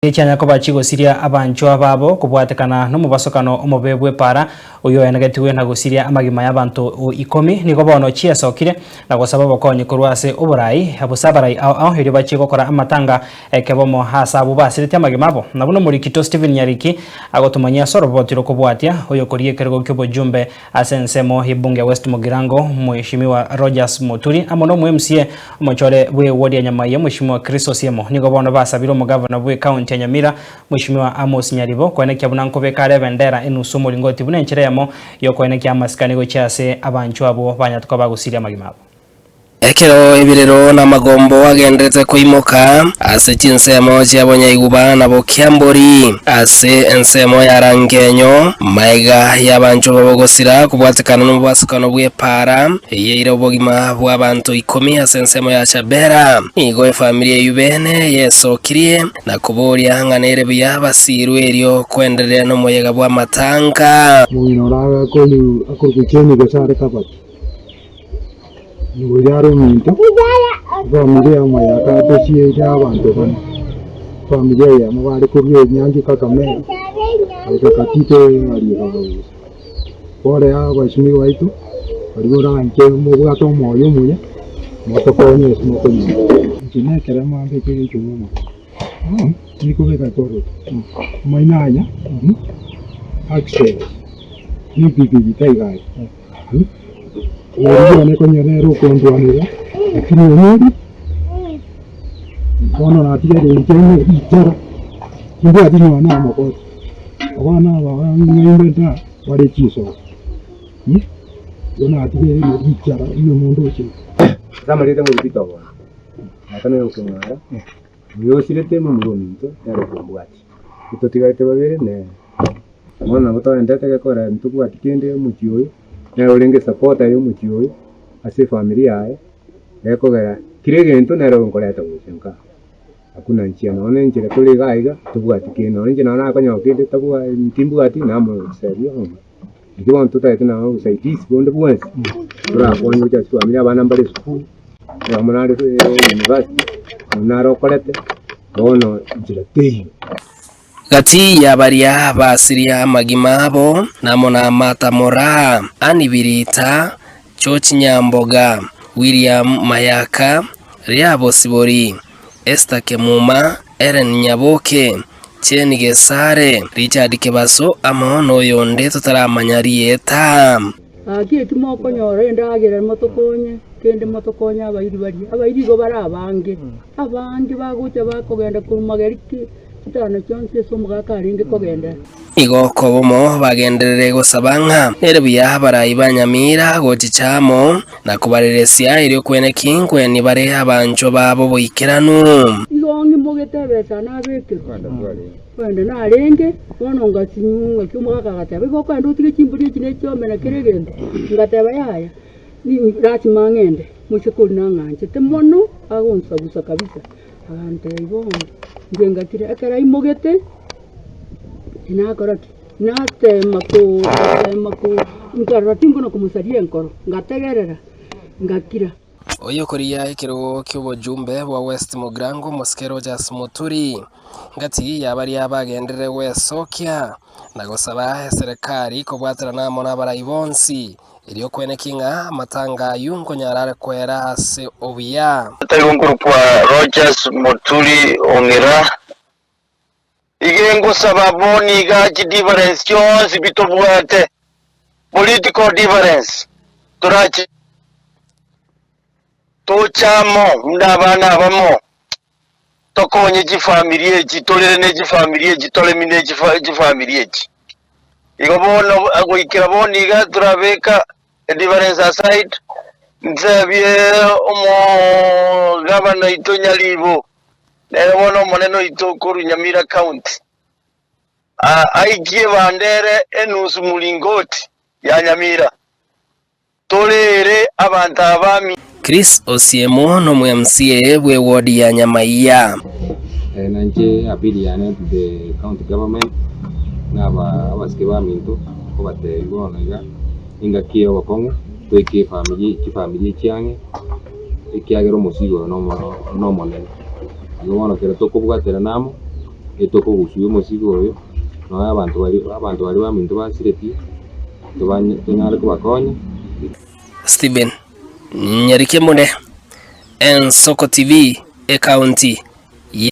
Chianya koba chigosiria abanchwa babo kobwatekana nomobasokano omobe bw'epaara, oyio oenegetigwe na gosiria amagima y'abanto ikomi, nigo bono chiesokire na gosaba obokonyi korwa ase oborai gose abarai ao ao erio bachie gokora amatanga ekebomo ase abwo basiretie amagima abo. Na buna omorikito Stephen Nyariki agotomanyia ase oroboti rokobwatia, oyokoria ekerogo ki'obojumbe Ase ensemo y'ebunge ya West Mugirango, Mweshimiwa Rogers Muturi amo nomo MCA omochore bwe ward ya Nyamaiya Mweshimiwa Chris Osiemo nigo bono basabire omogavana bwe county ya Nyamira Mweshimiwa Amos Nyaribo koenekia buna nkobeka are ebendera enusu omoringoti buna enchera eyemo yokoenekia amasikani gochia ase abanchwa abwo banyatuka bagosiria amagima abo. Ekero ebirero na amagombo agenderete koimoka ase chinsemo chia bonyaiguba na bokiambori, ase ensemo ya Rangenyo, magega y'abanchwa babo gosira kobwatekana nomobasukano bw'epaara eyeire obogima bw'abanto ikomi ase ensemo ya Shabera. Nigo efamiri eyio bene yesokirie na koboria ng'a nere buya basirwe erio koendereria nomoyega bw'amatanga. Omong'ina ore akorokwa Jane gose are Kabati. Nigo yare ominto, efamiri eyemo ya Kadosi ere abanto bane, efamiri eyemo bare korwa enyangi Kakamega, goika Katito aria Kabagusa. Bono abasimi baito, baria oranche mobwate omoyo omuya, motokonye ase mokonyara. Inche nekerema mbeke egechuma omotwe, nikobeka korotu, omanyene aya, access, ne epikipiki taiga aria. Oria one konya nere okondwanera, lakini onyori, bono natiga egento ime richara, timbwati nonya na amagoso. Abana aba ng'aime nda bare chisoro, igo natiga richara ime omonto ochire. Ase amarieta ng'a Peter Obondo, tata nere okeng'ara, oyo osirete momura ominto nere okombwatia, totigarete babere nere. Bono nabo toendete gekogera ntobwati kende omochie oyo, nere orenge esapota ya omochie oyo, ase efamiri yaye, gekogera kera egento nere okoreta gocha nka. Hakuna njia nonya na enchera tore iga iga, tobwati kende, nonya inche nonya nakonyora kende tabwa timbwati namoseria onga. Naki bono totagete nonya obosaidizi bonde bwensi, torakonye gocha ase efamiri abana mbare esukuru, oyomo nare university, oyio nare okorete, bono nchera teiyo. Gati ya baria basiria amagima abo, namo na Martha Moraa, Annie Birita, George Nyamboga, William Mayaka, Leah Bosibori, Esther Kemuma, Ellen Nyaboke, Jane Gesare, Richard Kebaso amo noyonde totaramanya rieta. Gaki eki mokonyora endagera motokonye, kende motokonye abairi baria. Abairi igo bare abange, abange bagocha bakogenda korwa mageri ki chitano chionsi ase omogaka arenge kogendera. Igo kobomo bagenderere gosaba ng'a nere buya abarai ba Nyamira gochicha amo na kobareresia erio kwene ki nkweni bare abanchwa babo boikeranu. Igo ng'imogete ebesa nabekerwa. Kogenda narenge, bono ngasinywa ngaki omogaka agateba, igo okogenda otige chimbori echi ne chiombe na kera egento, ngateba yaya, ni lasima ng'ende, moiseke oria nang'anchete mono, agonsagusa kabisa, agantebia bono, inche ngakira, ekero aimogete, tinakora ki, natema ko gotema ko nkarora tinkona komosaria enkoro, ngategerera, ngakira. Oyokorigia ekerogo ki'obojumbe bwa West Mugirango Omosike Rogers Muturi, ngati ya baria bagenderere gwesokia na gosaba eserekari kobwaterana amo nabarai bonsi, erio kweneki ng'a amatanga ayio nkonyara are kwera ase obuya. Taigo nkorokwa Rogers Muturi Ong'ira. Iga engosaba bono iga chidifference chionsi bi tobwate, political difference, torachi toche amo buna abana abamo, tokonye chifamiri echi, torere ne chifamiri echi, toremi ne chifamiri echi. Igo bono goikera bono iga torabeka edifference aside, nsebie omogavana oito Nyaribo. Nere bono omonene oito korwa Nyamira County, aikie ebandere enusu mlingoti ya Nyamira, toreere abanto aba mi. Chris Osiemo nomo MCA bwe ward ya Nyamaiya. Na inche appeal yane to the county government na aba abasike baminto nkobatebia bono iga, engaki eye obokong'u toike efamiri chifamiri echi ang'e. ekiagera omosigo oyo nomonene. Igo bono kere tokobwaterana amo, Etokogusua omosigo oyo, nonya abanto baria abanto baria baminto basiretie, tobanye tonyare kobakonya. Stephen Nyarikemune, Ensoko TV, Ekaunti.